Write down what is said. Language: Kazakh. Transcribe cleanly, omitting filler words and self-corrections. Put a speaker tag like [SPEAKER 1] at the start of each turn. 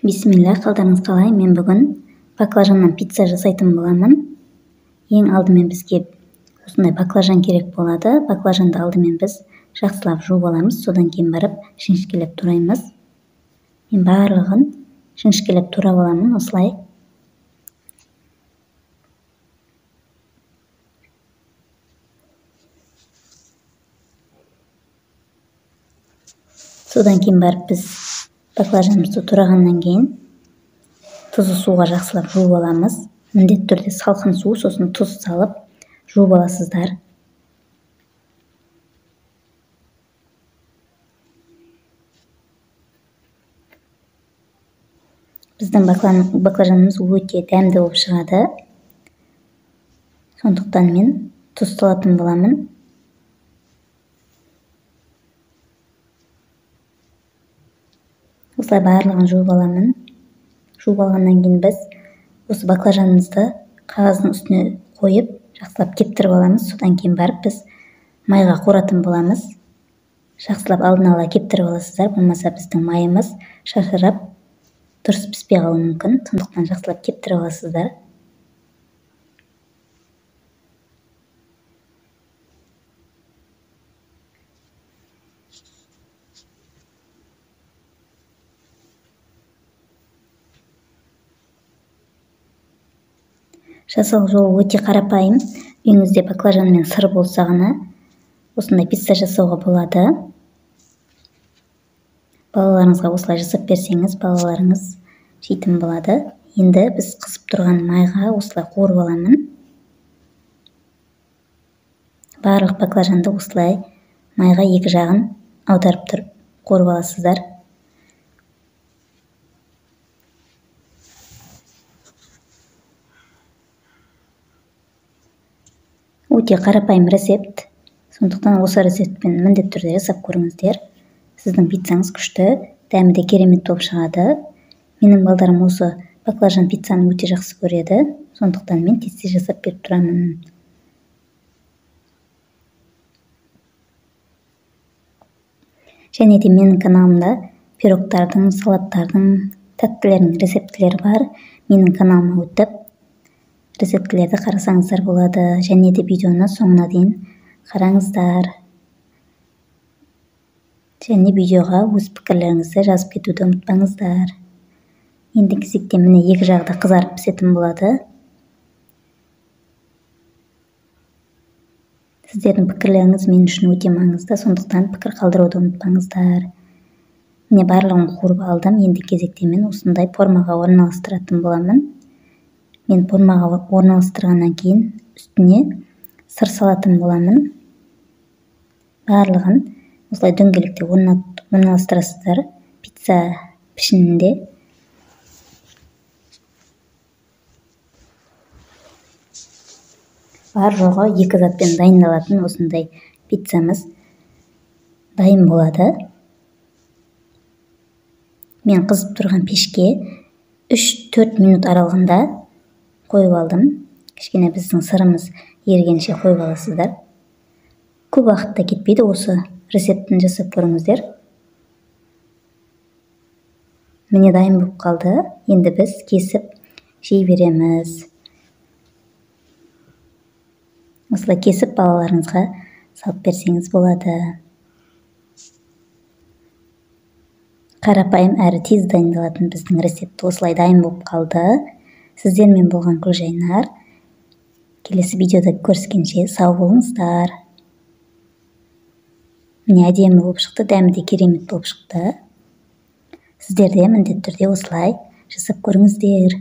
[SPEAKER 1] Бисмилла, қалдарыңыз қалай? Мен бүгін баклажаннан пицца жасайтын боламын. Ең алдымен бізге осындай баклажан керек болады. Баклажанды алдымен біз жақсылап жуып аламыз, содан кейін барып жіңішкелеп тураймыз. Мен барлығын жіңішкелеп турап аламын осылай. Содан кейін барып біз баклажанымызды турағаннан кейін тұзды суға жақсылап жуып аламыз. Міндетті түрде салқын су, сосын тұз салып жуып аласыздар. Біздің баклажанымыз өте дәмді болып шығады. Сондықтан мен тұз салатын боламын. Осылай барлығын жуып аламын. Жуып алғаннан кейін біз осы баклажанымызды қағаздың үстіне қойып, жақсылап кептіріп аламыз. Содан кейін барып біз майға қуыратын боламыз. Жақсылап алдын ала кептіріп аласыздар, болмаса біздің майымыз шашырап дұрыс піспей қалуы мүмкін. Сондықтан жақсылап кептіріп аласыздар. Жасау жолы өте қарапайым. Үйіңізде баклажан мен сыр болса ғана осындай пицца жасауға болады. Балаларыңызға осылай жасап берсеңіз, балаларыңыз жейтін болады. Енді біз қызып тұрған майға осылай қуырып аламын. Барлық баклажанды осылай майға екі жағын аударып тұрып қуырып аласыздар. Өте қарапайым рецепт. Сондықтан осы рецептпен міндетті түрде жасап көріңіздер. Сіздің пиццаңыз күшті, дәмі де керемет болып шығады. Менің балдарым осы баклажан пиццаны өте жақсы көреді. Сондықтан мен тез-тез жасап беріп тұрамын. Және де менің каналымда пирогтардың, салаттардың, тәттілердің рецептілері бар. Менің каналыма өтіп рецептілерді қарасаңыздар болады. Және де видеоны соңына дейін қараңыздар. Және видеоға өз пікірлеріңізді жазып кетуді ұмытпаңыздар. Енді кезекте міне екі жағы да қызарып пісетін болады. Сіздердің пікірлеріңіз мен үшін өте маңызды, сондықтан пікір қалдыруды ұмытпаңыздар. Міне барлығын қуырып алдым. Енді кезекте мен осындай формаға орналастыратын боламын. Мен формаға орналастырғаннан кейін үстіне сыр салатын боламын. Барлығын осылай дөңгелекте орналастырасыздар пицца пішінінде. Бар жоғы екі затпен дайындалатын осындай пиццамыз дайын болады. Мен қызып тұрған пешке 3-4 минут аралығында қойып алдым. Кішкене біздің сырымыз ергенше қойып аласыздар. Көп уақытта кетпейді, осы рецептін жасап көріңіздер. Міне дайын болып қалды. Енді біз кесіп жей береміз. Осылай кесіп балаларыңызға салып берсеңіз болады. Қарапайым әрі тез дайындалатын біздің рецепт осылай дайын болып қалды. Сіздермен болған Гүлжайнар. Келесі видеода көріскенше сау болыңыздар. Міне әдемі болып шықты, дәмі де керемет болып шықты. Сіздер де міндетті түрде осылай жасап көріңіздер.